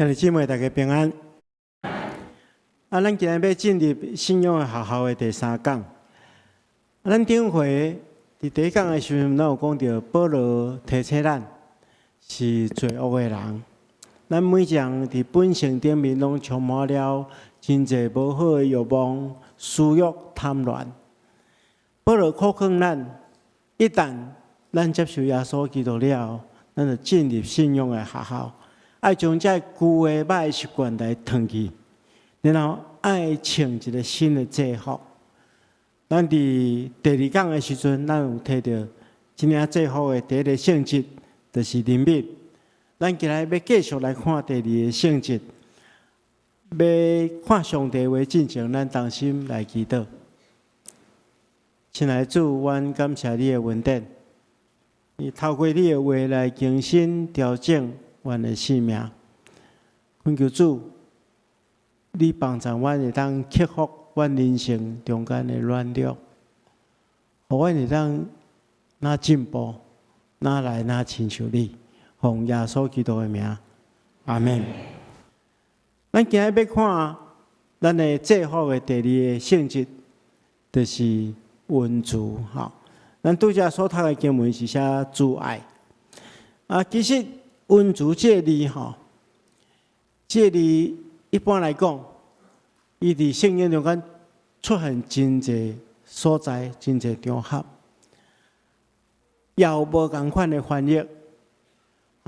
兄弟姊妹，大家平安。啊，咱今日欲進入信仰的學校的第三講。咱頂回佇第一講的時陣，咱有講著保羅提醒咱是罪惡的人。咱每一人佇本性頂面攏充滿了真濟無好的慾望、私欲、貪戀。保羅苦勸咱，一旦咱接受耶穌基督了後，咱就進入信仰的學校。愛將這舊的歹習慣來褪去，然後愛穿一個新的制服。咱佇第二講的時陣，咱有提著這領制服的第一個性質，就是憐憫。咱今日欲繼續來看第二個性質，欲看上帝話進前，咱同心來祈禱。親愛的主，阮感謝你的恩典，你透過你的話來更新調整阮的生命。懇求主，你幫助阮會當克服阮人性中間的軟弱，予阮會當若進步，若來若親像你，奉耶穌基督的名，阿門。咱今日欲看咱的制服的第二個性質，就是恩慈。吼，咱拄才所讀的經文是寫慈愛。啊，其實恩慈這個字吼，這個字一般來講，伊佇聖經中間出現真濟所在、真濟場合，也有無仝款的翻譯，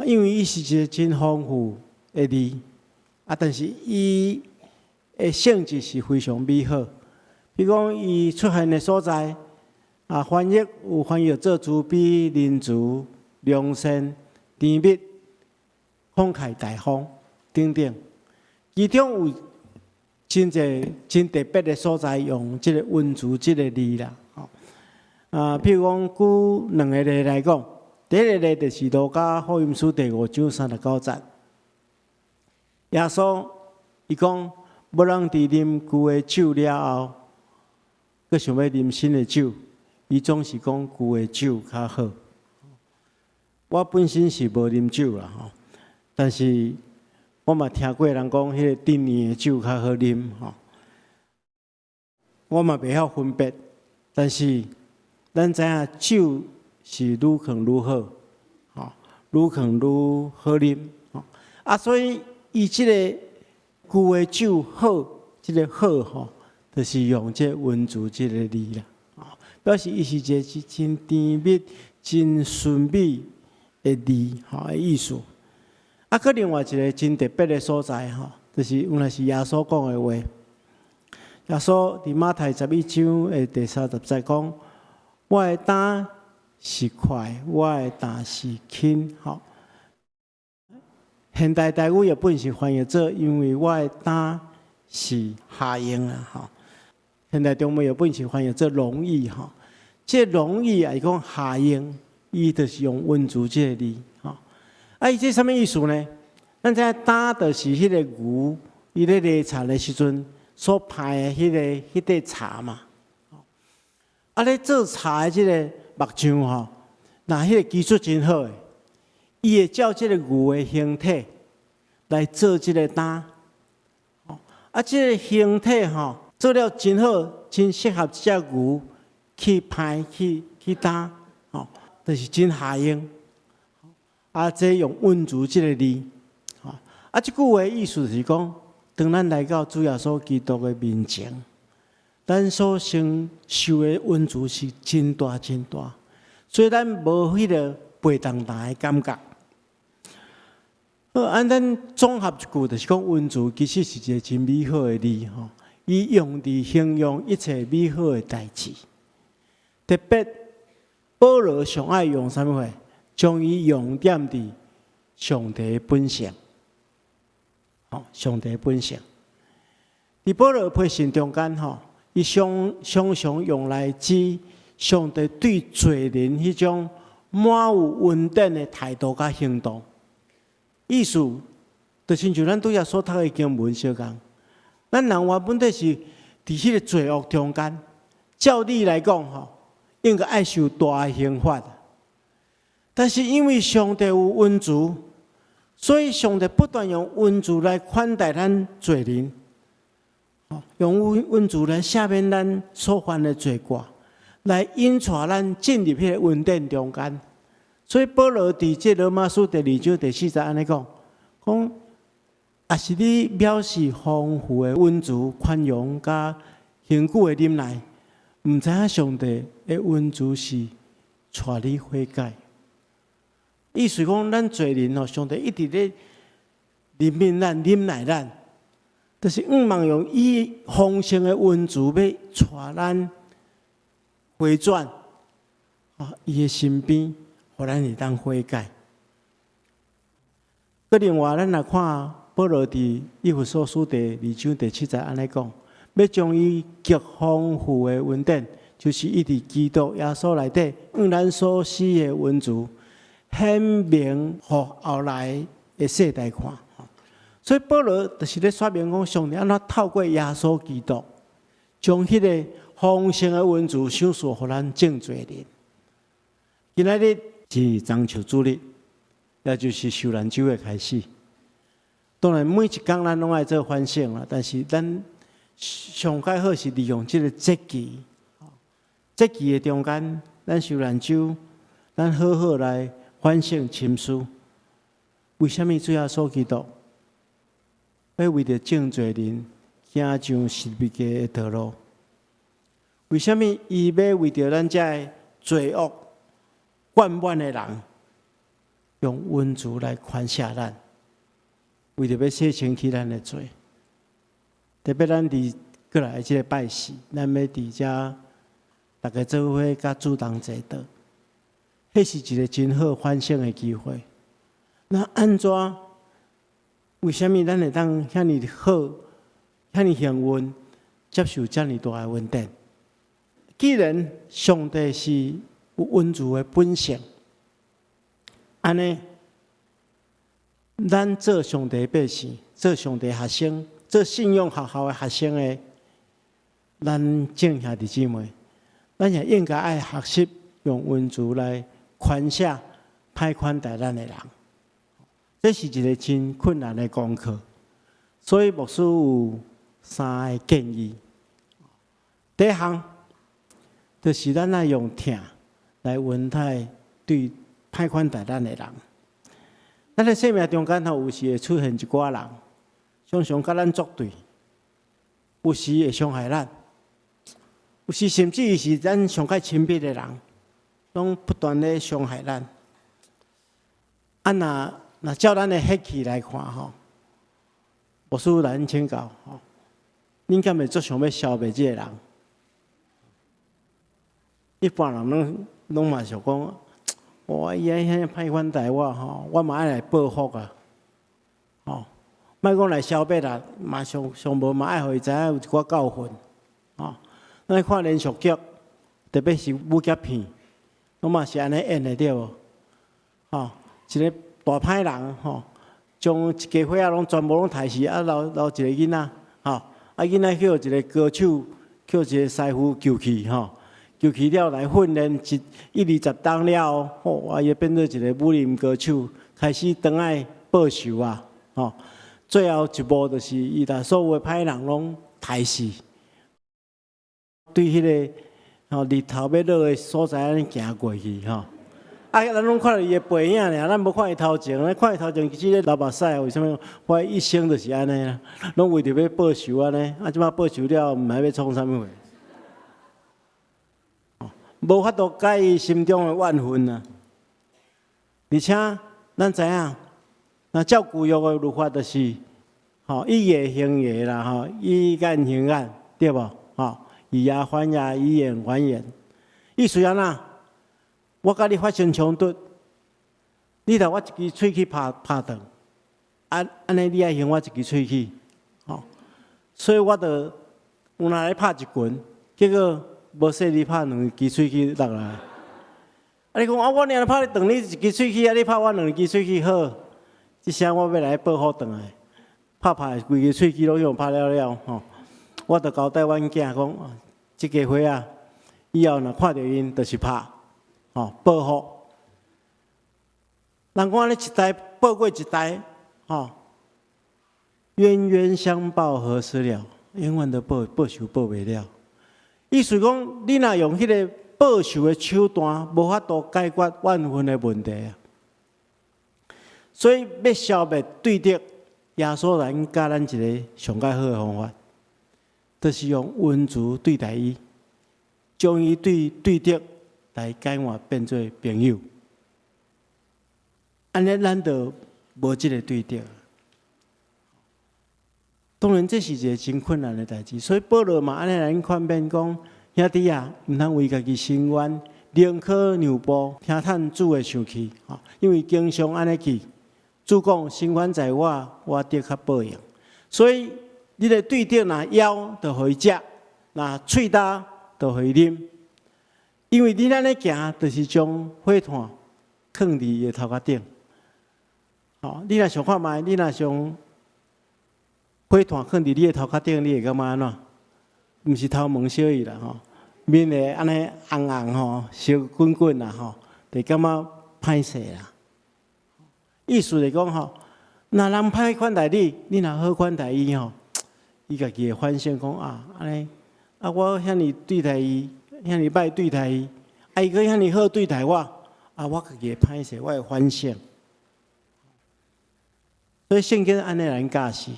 因為伊是一個真豐富的字，啊，但是伊的性質是非常美好。比如講，伊出現的所在，啊，翻譯有翻譯做慈悲、仁慈、良善、甜蜜、慷慨大方等等，其中有真濟真特別的所在，用這個恩慈這個字啦。吼，啊，譬如講，舉兩個例來講，第一個例就是路加福音書第五章三十九節，耶穌伊講，無人佇啉舊的酒了後，閣想欲啉新的酒，伊總是講舊的酒較好。我本身是無啉酒啦，吼，但是我嘛聽過人講，彼個陳年的酒較好啉，吼。我嘛袂曉分別，但是咱知影酒是愈囥愈好，吼，愈囥愈好啉，吼。啊，所以伊這個舊的酒好，這個好吼，就是用這個恩慈這個字啦，吼，表示伊是一個真甜蜜、真醇美的字，吼的意思。啊，閣另外一個真特別的所在，吼，就是原來是耶穌講的話。耶穌佇馬太十一章的第三十節講：我的擔是快，我的擔是輕。吼，現代台語譯本是翻譯做：因為我的擔是下容啊，吼。現代中文譯本是翻譯做容易，吼。這容易也是講下容，伊就是用恩慈這個字，吼。啊，伊這啥物意思呢？咱知影擔就是彼個牛，伊咧犁田的時陣所排的彼個柴嘛。啊，咧做柴的這個木匠吼，若彼個技術真好的，伊會照這個牛的形體來做這個擔。啊，這個形體吼做了真好，真適合這隻牛去排去擔，吼，就是真合用。啊，這用恩慈這個字，吼，啊，這句話意思是講，當咱來到主耶穌基督的面前，咱所承受的恩慈是真大真大，所以咱無彼個背重擔的感覺。好，按咱綜合一句，就是講恩慈其實是一個真美好的字，吼，伊用佇形容一切美好的代誌。特別保羅上愛用啥物貨？將伊用點佇上帝本性，吼，上帝本性。佇保羅批信中間，吼，伊常常常用來指上帝對罪人彼種滿有恩典的態度佮行動。意思就親像咱拄才所讀的經文相仝，咱人原本底是佇彼個罪惡中間，照理來講，吼，應該愛受大的刑罰。但是因為上帝有恩慈，所以上帝不斷用恩慈來款待咱罪人，用恩慈來赦免咱所犯的罪過，來引帶咱進入彼个恩典中間。所以保羅佇這羅馬書第二章第四節按呢講，講若是你藐視豐富的恩慈、寬容佮恆久的忍耐，毋知影上帝的恩慈是帶你悔改。意思講，咱罪人哦，上帝一直咧憐憫咱、忍耐咱，就是向望用伊豐盛的恩慈欲帶咱回轉啊，伊的身邊，予咱會當悔改。閣另外，咱來看保羅佇以弗所書第二章第七節按呢講，欲將伊極豐富的恩典，就是伊佇基督耶穌內底，向咱所施的恩慈，顯明予後來的世代看。所以保羅就是咧說明講，上帝按怎透過耶穌基督，將彼個豐盛的恩慈賞賜予咱眾罪人。今仔日是中秋主日，也就是受難週的開始。當然，每一工咱攏愛做反省啦，但是咱上蓋好是利用這个節期，節期的中間，咱受難週，咱好好來反省深思。為啥物主耶穌基督欲為著眾罪人行上十字架的道路？為啥物伊欲為著咱這个罪惡灌滿的人，用恩慈來寬赦咱？為著欲洗清去咱的罪。特別咱佇過來的這个拜四，咱欲佇遮逐家做伙佮主同齊禱，彼是一个真好反省的機會。那按怎？為啥物咱會當遐爾好、遐爾幸運，接受遮爾大的恩典？既然上帝是有恩慈的本性，按呢，咱做上帝百姓，做上帝學生，做信仰學校的學生的，咱眾兄弟姊妹，咱也應該愛學習用恩慈來寬赦歹款待咱的人。這是一个真困難的功課，所以牧師有三个建議。第一項，就是咱愛用疼來恩待對歹款待咱的人。咱的生命中間吼，有時會出現一寡人，常常佮咱作對，有時會傷害咱，有時甚至是咱上較親密的人，攏不斷咧傷害咱。啊，若照咱的血氣來看吼，牧師來請教吼，恁敢會足想欲消滅這个人？一般人攏嘛想講，哇！伊按呢歹款待我吼，我嘛愛來報復啊！吼，莫講來消滅啦，嘛上上無嘛愛予伊知影有一寡教訓，吼。咱看連續劇，特別是武俠片，攏嘛是按呢演的對無？吼，一个大歹人吼，將一家伙仔攏全部攏刣死，啊留一个囡仔，吼，啊囡仔予一个高手，予一个師傅救去吼，救去了來訓練一二十冬了後，吼，啊伊變做一个武林高手，開始轉來報仇啊，吼，最後一幕就是伊共所有的歹人攏刣死，對彼个吼日頭欲落的所在按呢行過去吼。啊，咱攏看著伊的背影爾，咱無看伊頭前，咱看伊頭前其實咧流目屎。為啥物？我一生就是按呢啦，攏為著欲報仇按呢。啊，這擺報仇了，毋知欲創啥物貨。無法度解伊心中的怨恨啊！而且咱知影，若照舊約的律法就是，吼以牙還牙啦，吼以眼還眼，對無？吼以牙還牙，以眼還眼。意思按怎？我佮你發生衝突，你共我一支喙齒拍拍斷，啊，按呢你愛還我一支喙齒，吼，所以我就有來來拍一拳，結果無細膩拍兩支喙齒落來。啊，你講啊，我爾拍斷你一支喙齒，啊，你拍我兩支喙齒好，這聲我欲來報復轉來，拍拍規支喙齒攏予拍了了吼，我就交代阮囝講，這家伙仔，以後若看著𪜶，就是拍。吼，報復。人講按呢一代報過一代，吼，冤冤相報何時了？永遠都報報仇報袂了。意思講，你若用彼个報仇的手段，無法度解決怨恨的問題啊。所以欲消滅對敵，耶穌來教咱一个上蓋好的方法，就是用恩慈對待伊，將伊對對敵來改換變做朋友。按呢，咱就無這个對敵。當然，這是一个真困難的代誌，所以保羅嘛按呢來勸勉講：兄弟啊，毋通為家己伸冤，寧可讓步，聽趁主會生氣。因為經常按呢記，主講伸冤在我，我得較報應。所以你的對敵若枵，就予伊食；若喙焦，就予伊啉。因為你按呢行，就是將火炭囥佇伊的頭殼頂。吼，你若想看覓，你若將火炭囥佇你的頭殼頂，你會感覺按怎？毋是頭毛燒去啦吼，面會按呢紅紅吼，燒滾滾啦吼，就感覺歹勢啦。意思是講吼，若人歹款待你，你若好款待伊吼，伊家己會反省講啊，按呢啊，我遐爾對待伊，遐爾歹對待伊，啊，伊閣遐爾好對待我，啊，我家己會歹勢，我會反省。所以聖經按呢來教示。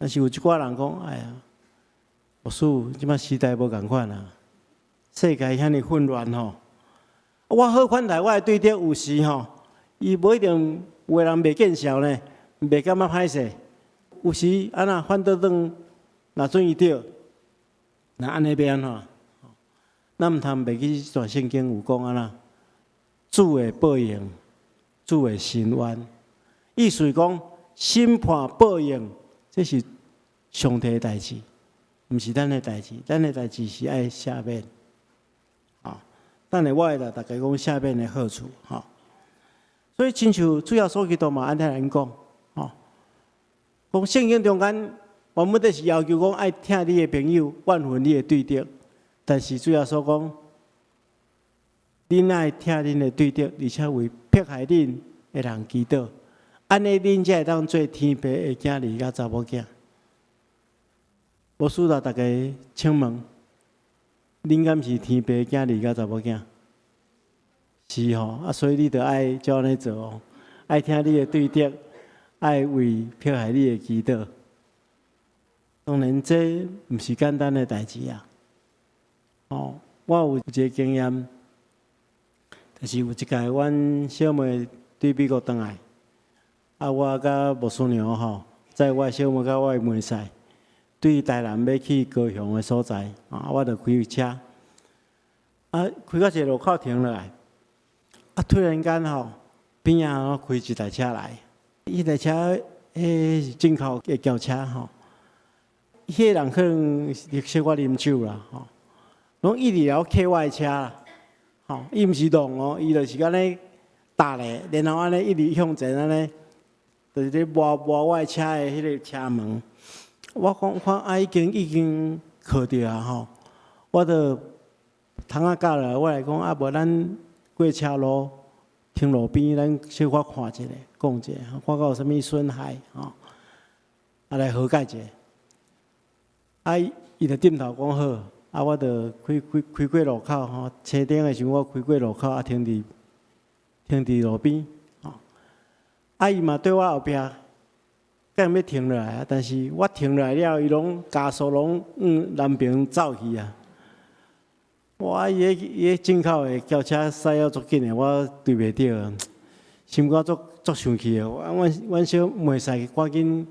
但是有一寡人講，哎呀，牧師，這擺時代無仝款啊，世界遐爾混亂吼。我好款待我的對敵有時吼，伊無一定有的人袂見笑呢，袂感覺歹勢。有時按怎反倒轉，若準伊對，那按呢欲按怎？咱毋通袂記這段聖經有講按怎，主會報應，主會伸冤。意思是講審判報應，這是上帝的代誌，毋是咱的代誌。咱的代誌是愛赦免。等下我會來逐家講赦免的好處。吼，所以親像主耶穌基督嘛，按呢來講，吼，講聖經中間原本就是要求講愛疼你的朋友，怨恨你的對敵。但是主耶穌講，恁愛疼恁的對敵，而且為迫害恁的人祈禱，按呢恁才會當做天父的囝兒佮查某囝。牧師來逐家請問，恁敢是天父的囝兒佮查某囝？是吼，啊，所以你著愛照按呢做哦，愛疼你的對敵，愛為迫害你的祈禱。當然，這毋是簡單的代誌啊。哦，我有一个經驗，就是有一擺，阮小妹對美國轉來，啊，我佮牧師娘吼，載我小妹佮我的妹婿，對台南欲去高雄的所在，啊，我就開車，啊，開到一个路口停落來，啊，突然間吼，邊仔開一台車來，彼台車彼是進口的轎車吼，彼个人可能是小可啉酒啦吼。攏一直了磕我的車啦，吼，伊毋是撞哦，伊就是按呢踏咧，然後按呢一直向前按呢，就是咧摸摸我的車的彼个車門。我講看啊，已經已經磕著啊吼，我就窗仔咬落來，我來講啊，無咱過車路停路邊，咱小可看一下，講一下，看看有啥物損害吼，啊來和解一下。啊，伊就點頭講好。啊！我就開開開過路口吼，青燈的時陣，我開過路口啊，停佇停佇路邊吼。啊！伊嘛對我後壁，敢欲停落來啊？但是我停落來了，伊攏加速攏往南邊走去啊！哇！伊彼伊彼進口的轎車駛了足緊的，我對袂著，心肝足足生氣的。我阮阮小妹婿趕緊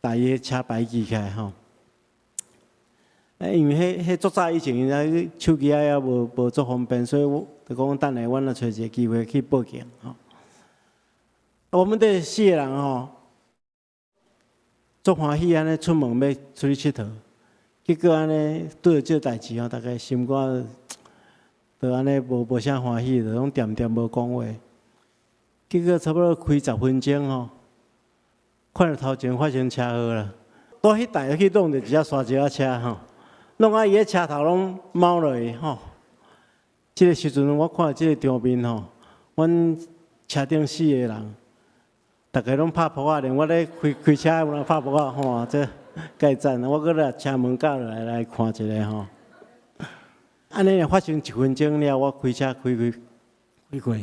共伊的車牌記起來吼。因為彼彼足早以前，伊手機仔猶無無足方便，所以我就講等下，阮來揣一个機會去報警吼。我們這四個人吼，足歡喜按呢出門欲出去𨑨迌，結果按呢拄著這个代誌吼，逐家心肝就按呢無無啥歡喜，就攏恬恬無講話。結果差不多開十分鐘吼，看著頭前發生車禍啦，拄彼台去撞著一隻沙石仔車吼。弄啊！伊个車頭攏貓落去吼。這个時陣我看這个場面吼，阮車頂四個人，逐家攏拍噗仔，連我咧開開車有人拍噗仔，吼，這蓋讚！我閣來車門鉸落來來看一下吼。按呢發生一分鐘了，我開車開開開過，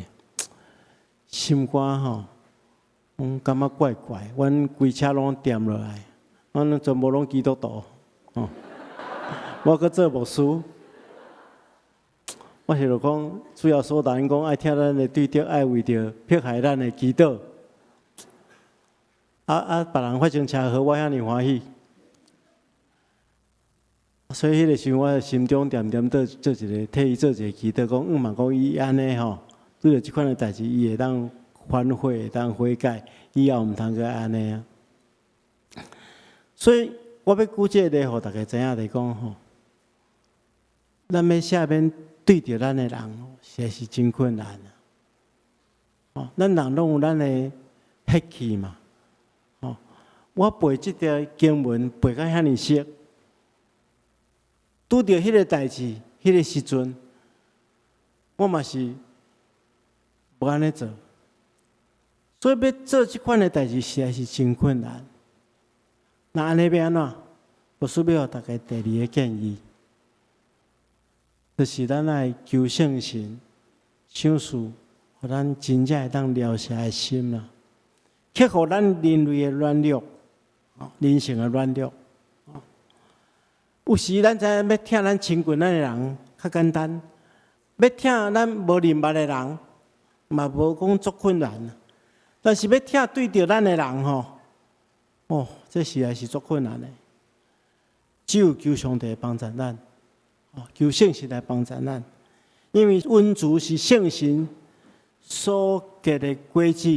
心肝吼，攏感覺怪怪。阮規車攏恬落來，阮全部攏基督徒，吼。我閣做牧師，我是就講，主要所答應講愛疼咱的對敵，愛為著迫害咱的祈禱。啊啊！別人發生車禍，我遐爾歡喜。所以彼个時陣，我心中恬恬做做一个替伊做一个祈禱，講向望講伊按呢吼，拄著這款的代誌，伊會當反悔，會當悔改，以後毋通閣按呢啊。所以我欲舉這個例，予大家知影來講吼，咱欲赦免對著咱的人，實在是真困難啊！哦，咱人攏有咱的血氣嘛。哦，我背這條經文背甲遐爾熟，拄著彼个代誌，彼个時陣，我嘛是無按呢做。所以欲做這款的代誌，實在是真困難。那按呢欲按怎？牧師欲予大家第二个建議，就是咱愛求聖神賞賜，予咱真正會當饒赦的心啦，克服咱人類的軟弱，人性的軟弱。有時咱知影欲疼咱親近咱的人較簡單，欲疼咱無認捌的人嘛無講足困難。但是欲疼對著咱的人吼，哦，這實在是足困難的。只有求上帝幫助咱，求聖神來幫助咱，因為恩慈是聖神所結的果子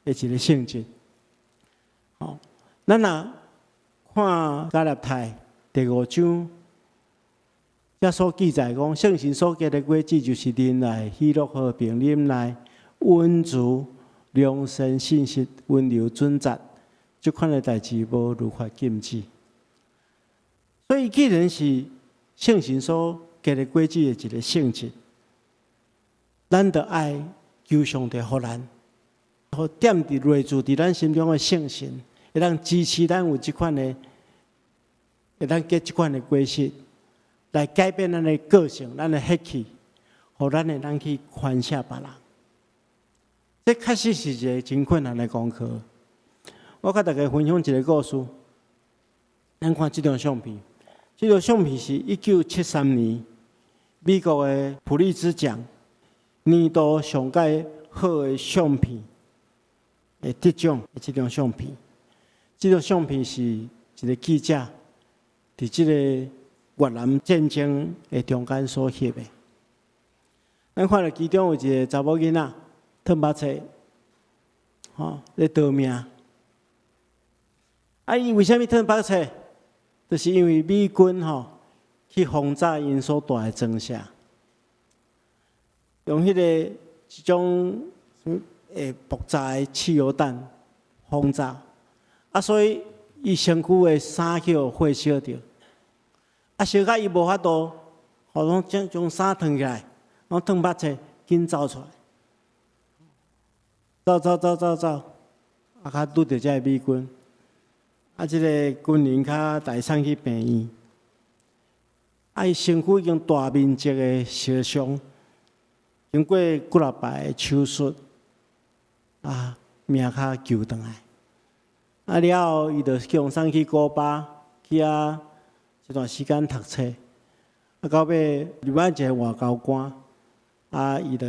的一個性質。哦，咱若看加拉太第五章，遮所記載講，聖神所結的果子就是仁愛、喜樂、和平、忍耐、恩慈、良善、信實、溫柔、準則，這款的代誌無律法禁止。所以，既然是聖神所結的果子的一個性質，咱著愛求上帝予咱，予踮佇內住佇咱心中的聖神，會當支持咱有這款的，會當結這款的果實，來改變咱的個性、咱的血氣，予咱會當去寬赦別人。這確實是一個真困難的功課。我共大家分享一個故事。咱看這張相片，這張相片是1973年美國的普利茲獎年度上蓋好的相片的得獎的這張相片。這張相片是一個記者佇這個越南戰爭的中間所翕的。咱看著其中有一個查某囡仔，褪目冊，吼，咧逃命。啊，伊為啥物褪目冊？就是因為美軍吼去轟炸𪜶所蹛的莊舍，用彼個一種會爆炸的汽油彈轟炸，啊，所以伊身軀的衫去予火燒著，啊，燒甲伊無法度，予攏將將衫褪起來，攏褪目冊，緊走出來，走走走走走，啊，較拄著這个美軍。啊，這個軍人較帶送去病院，啊，伊身軀已經大面積的燒傷，經過幾若擺的手術，啊，命較救轉來。啊了後，伊就去予送去古巴，去遐一段時間讀冊。啊，到尾入來一个外交官，啊，伊就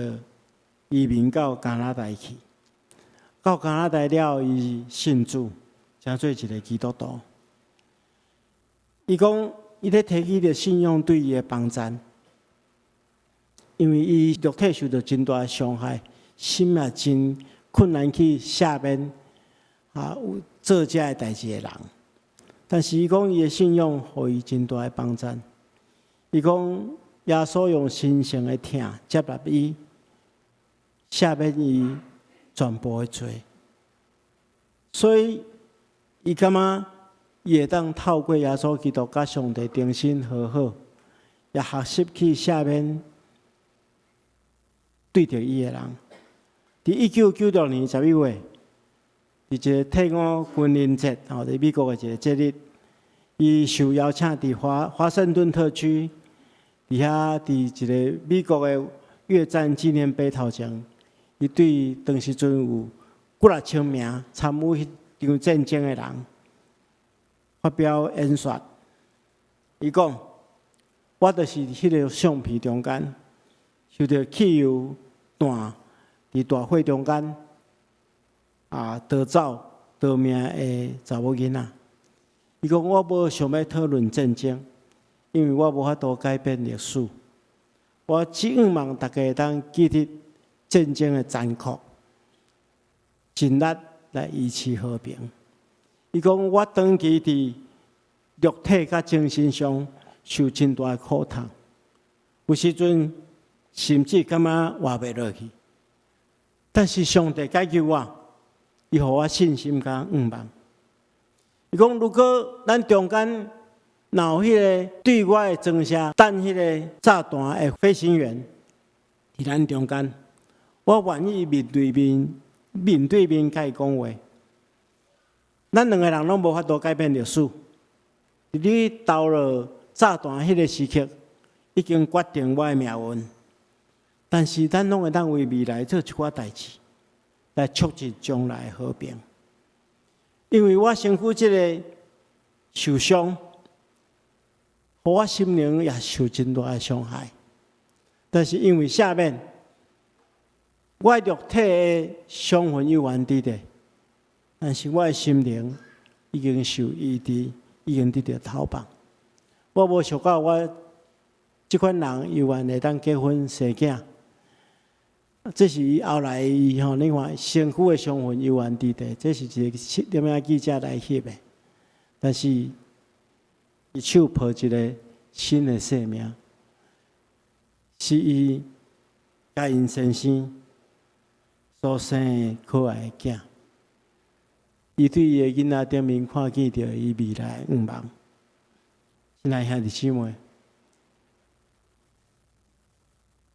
移民到加拿大去。到加拿大了後，伊信主，成做一个基督徒。伊講，伊咧提起著信仰對伊的幫助，因為伊肉體受著真大的傷害，心也真困難去赦免啊，有做這个代誌的人。但是伊講伊的信仰予伊真大的幫助。伊講耶穌用神聖的疼接納伊，赦免伊全部的罪，所以伊感覺伊會當透過耶穌基督佮上帝重新和好，也學習去赦免對著伊的人。佇1996年11月，佇一個退伍軍人節，吼，佇美國的一個節日，伊受邀請佇華盛頓特區，佇遐佇一個美國的越戰紀念碑頭前，伊對當時陣有幾若千名參與彼場戰爭的人發表演說。伊講：我就是彼个相片中間，受著汽油彈佇大火中間啊逃走逃命的查某囡仔。伊講我無想欲討論戰爭，因為我無法度改變歷史。我只向望大家會當記得戰爭的殘酷，盡力來維持和平。伊講我長期佇肉體佮精神上受真大的苦痛，有時陣甚至感覺活袂落去。但是上帝解救我，伊予我信心佮向望。伊講，如果咱中間若有彼个對我的裝卸彈彼个炸彈的飛行員佇咱中間，我願意面對面、面對面共伊講話。咱兩个人攏無法度改變歷史。佇你投落炸彈彼個時刻，已經決定我的命運。但是咱攏會當為未來做一寡代誌，來促進將來和平。因為我身軀這个受傷，予我心靈也受真大的傷害。但是因為赦免，我肉體的傷痕猶原佇咧，但是我的心靈已經受醫治，已經得著透放。我無想到我這款人猶原會當結婚生囝，這是伊後來伊吼，你看身軀的傷痕猶原佇咧，這是一個攝影記者來翕的。但是伊手抱一个新的生命，是伊佮𪜶先生所生的可愛的囝。伊對伊的囡仔頂面看見著伊未來的願望。親愛兄弟姊妹，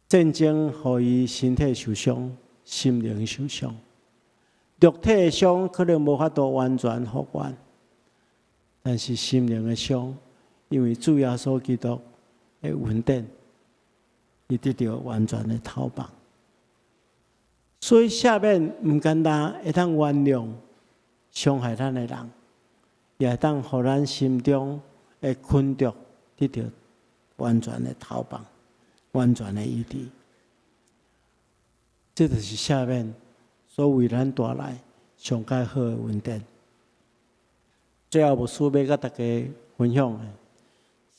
戰爭予伊身體受傷，心靈受傷，肉體的傷可能無法度完全復原，但是心靈的傷，因為主耶穌基督的恩典，伊得著完全的透放。所以赦免毋簡單會當原諒傷害咱的人，也會當予咱心中的困著得著完全的透放，完全的醫治。這就是赦免所為咱帶來上蓋好的恩典。最後，牧師欲佮大家分享的，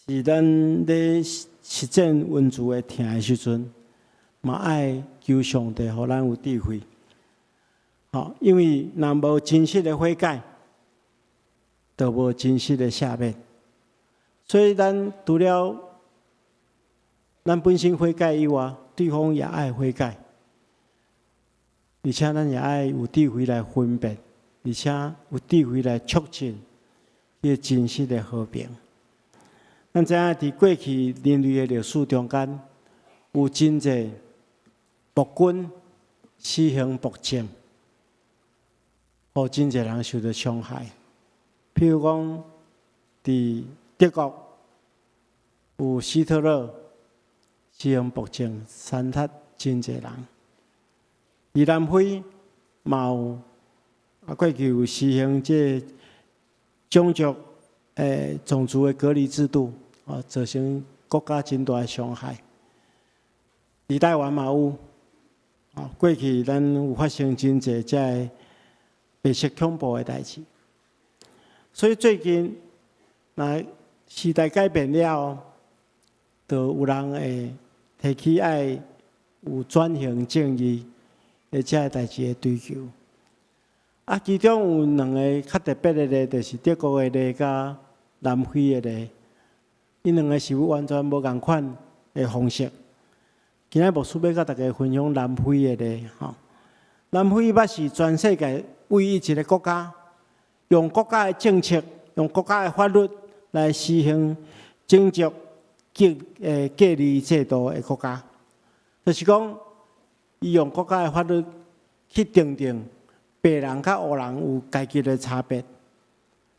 是咱咧實踐恩慈的疼的時陣，嘛愛求上帝予咱有智慧。吼，因為若無真實的悔改，就無真實的赦免。所以，咱除了咱本身悔改以外，對方也愛悔改，而且咱也愛有智慧來分辨，而且有智慧來促進彼个真實的和平。咱知影佇過去人類的歷史中間，有真濟暴君施行暴政，予真濟人受著傷害。譬如講，佇德國有希特勒施行暴政，殘殺真濟人；佇南非嘛有啊，過去有實行這個種族種族的隔離制度，啊，造成國家真大的傷害。佇台灣嘛有，啊，過去咱有發生真濟這个白色恐怖的代誌。所以最近，若時代改變了後，就有人會提起愛有轉型正義的這个代誌的追求。啊，其中有兩个較特別的例，就是德國的例佮南非的例，𪜶兩个是完全無仝款的方式。今仔牧師欲佮大家分享南非的例，吼。南非捌是全世界唯一一个國家，用國家的政策、用國家的法律來實行種族隔離制度的國家，就是講，伊用國家的法律去訂定。白人佮黑人有階級的差別，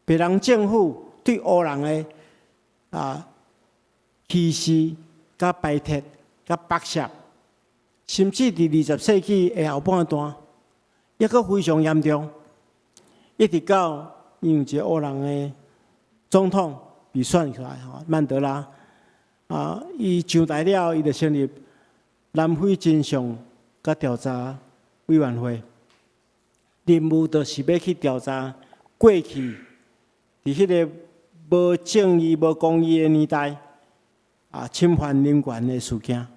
白人政府對黑人的歧視、佮排斥、佮剝削，甚至佇20世紀的後半段，抑閣非常嚴重，一直到因為一个黑人的總統被選出來，吼，曼德拉，伊上台了後，伊就成立南非真相佮調查委員會，任務就是欲去調查過去佇彼个無正義、無公義的年代，侵犯人權的事件。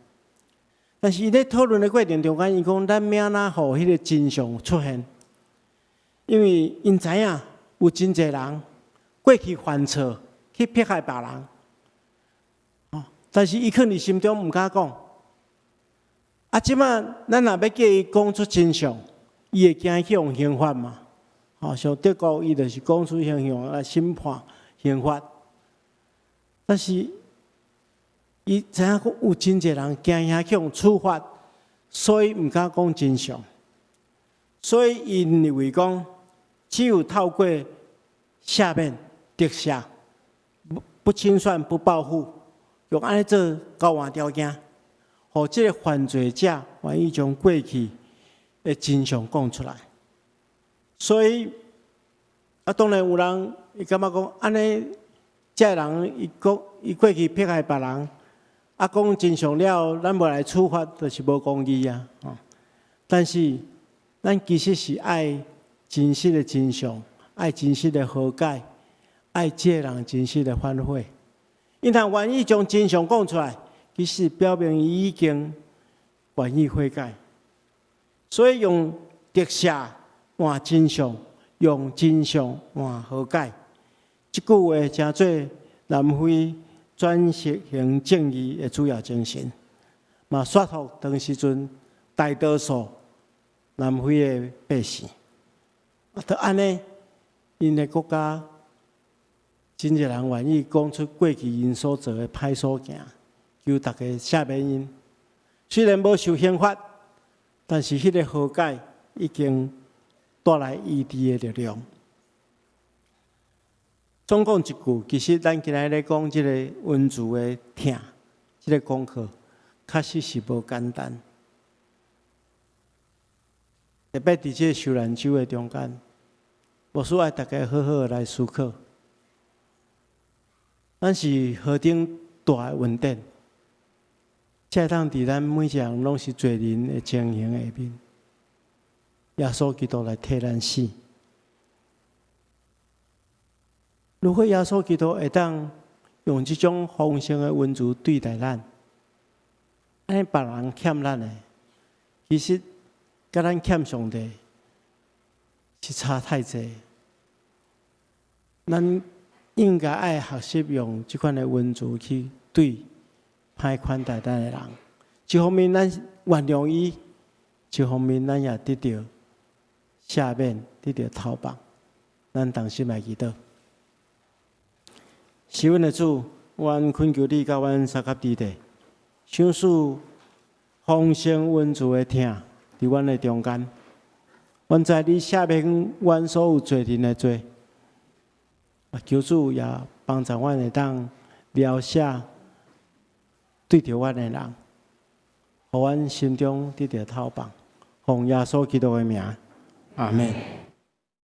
但是伊咧討論的過程中間，伊講咱欲按怎予彼个真相出現？因為𪜶知影有真濟人過去犯錯，去迫害別人，但是伊囥佇心中毋敢講。這擺咱若欲叫伊講出真相，伊會驚去予刑罰嘛？像德國，伊就是講出真相來審判刑罰。但是伊知影講有真濟人驚遐去予處罰，所以毋敢講真相。所以𪜶認為講，只有透過赦免、特赦、不清算、不報復，用按呢做交換條件，予這个犯罪者願意將過去的真相講出來。所以當然有人會感覺講，按呢，這个人伊講伊過去迫害別人，講真相了，咱無來處罰，就是無公義啊！但是咱其實是愛真實的真相，愛真實的和解，愛這个人真實的反悔。伊若願意將真相講出來，其實表明伊已經願意悔改。所以用特赦換真相，用真相換和解。這句話成做南非轉型正義的主要精神，嘛說服當時陣大多數南非的百姓。就按呢，𪜶的國家真濟人願意講出過去𪜶所做的歹所行，求大家赦免𪜶。雖然無受刑罰，但是彼个和解已經帶來醫治的力量。總講一句，其實咱今仔日咧講這个恩慈的疼，這个功課確實是無簡單。特別佇這个受難週的中間，牧師愛大家好好來思考。咱是何等大的恩典，才會當佇咱每一个人攏是罪人的情形下面，耶穌基督來替咱死。如果耶穌基督會當用這種豐盛的恩慈對待咱，按呢別人欠咱的，其實佮咱欠上帝是差太濟。咱應該愛學習用這款的恩慈去對歹款待咱的人。一方面咱原諒伊，一方面咱也得著赦免，得著頭放。咱同心來祈禱。是阮的主，阮懇求你佮阮相佮佇咧，賞賜豐盛恩慈的疼佇阮的中間。阮知你赦免阮所有罪人的罪，求主也幫助阮會當饒赦對著阮的人，予阮心中得著透放。奉耶穌基督的名，阿門。